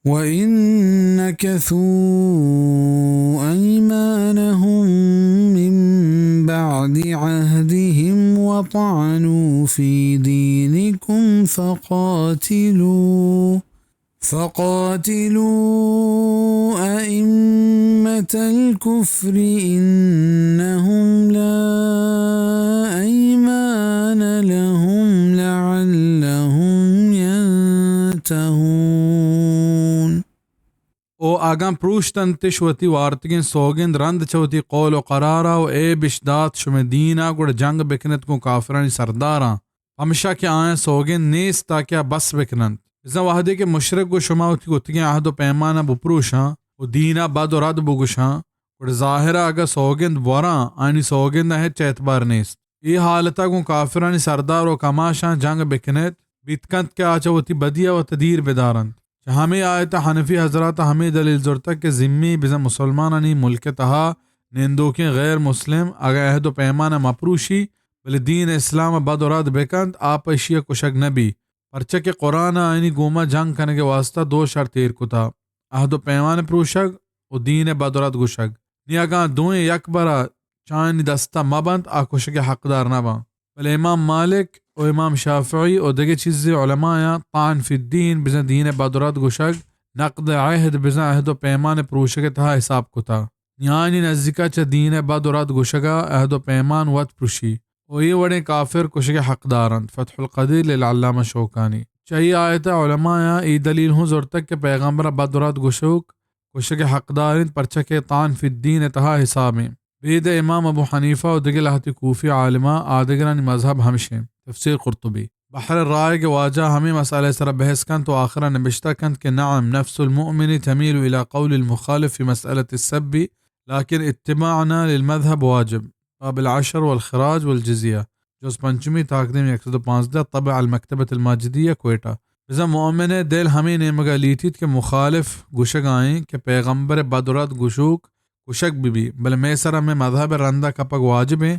وإن نكثوا أيمانهم من بعد عهدهم وطعنوا في دينكم فقاتلوا فقاتلوا أئمة الكفر إنهم لا أيمان لهم لعلهم ينتهون. او اگاں پروشتنتش وتی وارتگیں سوگند رند چہ وتی قول و قرارا و عیبش دات شمئے دینا، گڑا جنگ بکنت گوں کافرانی سرداراں، پمشا کہ آیاں سوگند نیست تاکہ آ بس بکننت۔ بزاں وہدے کہ مشرک گوں شما وتی کتگیں عہد و پیمانا بپروشاں و دینا بد و رد بگوشاں، گڑا ظاہرا اگاں سوگند بوراں، آیانی سوگندا ہچ اعتبار نیست۔ اے حالتا گوں کافرانی سردار و کماشاں جنگ بکنیت، بیت کنت کہ آ چہ وتی بدیا وت دیر بدارنت۔ چہ ہمے آیتا حنفی حضراتا ہمے دلیل زرتگ کہ ذمی بزاں مسلمانانی ملک تہا نندوکیں غیر مسلم اگاں عہد و پیمانا مپروشی، بلے دین اسلاما بد و رد بکنت، آ پہ اشیا کشگ نبی، پرچا کہ قرآنا آیانی گوما جنگ کنگے واسطہ دو شرط ایر کتا، عہد و پیمان پروشگ و دین بد و رد گوشگ۔ نی اگاں دوئیں یک برا چہ آیانی دستا مبنت، آ کشگے حقدار نباں۔ بلے امام مالک و امام شافعی و دگہ چیزے علمایاں طعن فی الدین، بزاں دین بد و رد گوشگ، نقد عہد، بزاں عہد و پیمان پروشگے تہا حساب کتا۔ نی آیانی نزیکا چہ دین بد و رد گوشگا عہد و پیمان وت پروشی و اے وڑیں کافر کشگے حقدار انت۔ فتح القدیر للعلامہ شوکانی۔ چہ اے آیتا علمایاں اے دلیل ہوں زرتگ کہ پیغمبرا بد و رد گوشوک کشگے حقدار انت، پرچا کہ طعن فی الدین تہا حساب انت۔ بید امام ابو حنیفہ و دگہ لہتے کوفی عالماں آدگرانی مذہب ہمش انت۔ تفسیر قرطبی۔ بحر الرائق واجہ ہمے مسئلہ سرا بحث کنت و آخرا نبشتہ کنت کہ نعم، نفس المؤمن تميل إلى قول المخالف في مسألة السب، لكن اتباعنا للمذهب واجب۔ باب العشر والخراج والجزية، جز پنچمی، تاکدیم یک سد و پانزدہ، طبع المکتبۃ الماجدیہ، کوئٹہ۔ بزاں مومن ءِ دل ہمے نیمگ ءَ لیٹیت کہ مخالف گوشگ ءَ ایں کہ پیغمبر ءِ بد و رد گوشوک کشگ بہ بی، بلے مئے سرا مئے مذہب ءِ رند ءَ کپگ واجب ایں،